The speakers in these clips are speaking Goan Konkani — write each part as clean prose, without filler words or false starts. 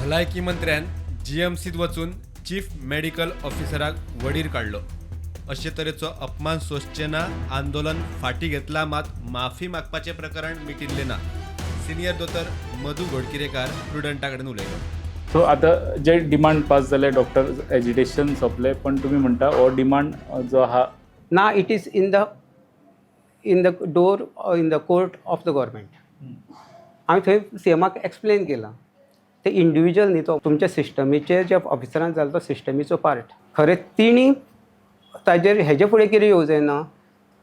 भलायकी मंत्र्यान जीएमसीत वचून चीफ मेडिकल ऑफिसराक वडीर काडलो. अशे तरेचो अपमान सोंसचे ना. आंदोलन फाटी घेतला मात माफी मागपाचें प्रकरण मिटिल्लें ना. सिनियर दोतोर मधू घोडकिरेकार प्रुडंटा कडेन उलयलो. सो आतां जे डिमांड पास जाले, डॉक्टर एजिटेशन सोंपलें, पण तुमी म्हणटा हो डिमांड जो आहा ना, it is in the door, in the court of the government. हांवें थंय सी एमाक एक्सप्लेन केलां, ते इंडिविज्युअल न्ही, तो तुमच्या सिस्टमीचे जे ऑफिसरान जालो तो सिस्टमीचो पार्ट. खरें तिणी ताजेर हेजे फुडें कितें येवं जायना,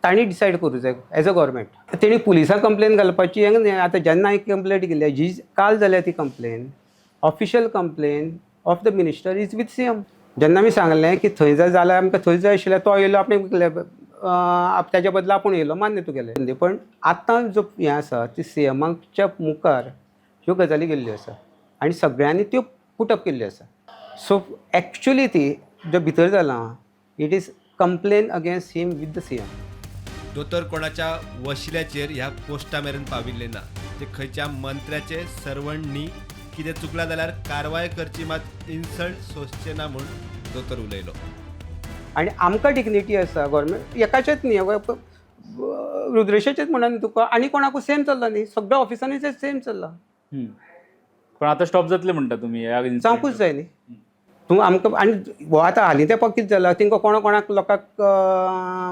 तांणी डिसायड करूं जाय एज अ गव्हर्मेंट. तेणी पुलिसांक कंप्लेन घालपाची न्ही. आतां जेन्ना हांवें कंप्लेंट केली, जी काल जाल्या ती complain, official complain of the minister is with CM. जेन्ना आमी सांगलें की थंय जर जाल्यार आमकां थंय जाय आशिल्लें, तो येयलो, आपणें ताच्या बदला आपूण येयलो, मान्य तुगेलें. पण आतां जो हें आसा ती सी एमाच्या मुखार ह्यो गजाली गेल्ल्यो आसा आनी सगळ्यांनी त्यो पुटअप केल्ल्यो आसा. सो एक्चुली ती जो भितर जालां, it is complain against him with the CM. दोतोर कोणाच्या वशिल्याचेर ह्या पोस्टा मेरेन पाविल्ले ना. ते खंयच्या मंत्र्याचे सर्वंट न्ही. कितें चुकलां जाल्यार कारवाय करची मात इन्सल्ट सोंसचे ना म्हूण दोतोर उलयलो. आनी आमकां डिग्निटी आसा. गव्हर्मेंट एकाचेच न्ही, रुद्रेशाचेच म्हणून तुका आनी कोणाकूय सेम चल्ला न्ही, सगळ्या ऑफिसांनी ते सेम चल्ला. पण आतां स्टॉप जातले म्हणटा तुमी ह्या incident? जावंकूच जाय न्ही तूं आमकां. आनी हो आतां हालीं तेंपाक कितें जाला, तांकां कोणा कोणाक लोकांक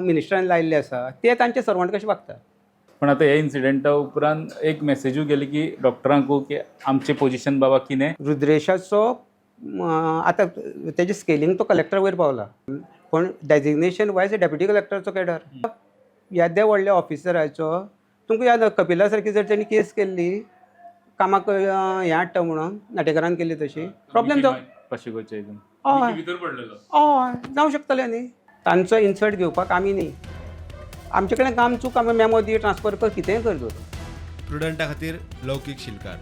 मिनिस्टरान लायिल्ले आसा, ते तांचे सर्वंट कशें वागता. पण आतां ह्या इन्सिडेंटा उपरांत एक मेसेजूय गेली की डॉक्टरांकू की आमचें पोजिशन बाबा कितें. रुद्रेशाचो आतां तेजें स्केलींग तो कलेक्टर वयर पावला, पूण डेजिग्नेशन वायज डेप्युटी कलेक्टरचो केडर. येद्या व्हडल्या ऑफिसराचो तुमकां याद आसा, कपिला सारकी जर तेणी केस केल्ली कामाक हें हाडटा म्हणून नाटेकारान केल्ली तशी प्रॉब्लेम जावं पाशिकोच्या हितून हय. भितर पडलेलो. हय, जावं शकतलें न्ही. तांचो इन्सल्ट घेवपाक आमी न्ही. आमचे कडेन काम चूक, आमी मेमो दी, ट्रान्सफर कर, कितेंय कर तूं. प्रुडंटा खातीर लौकीक शिलकार.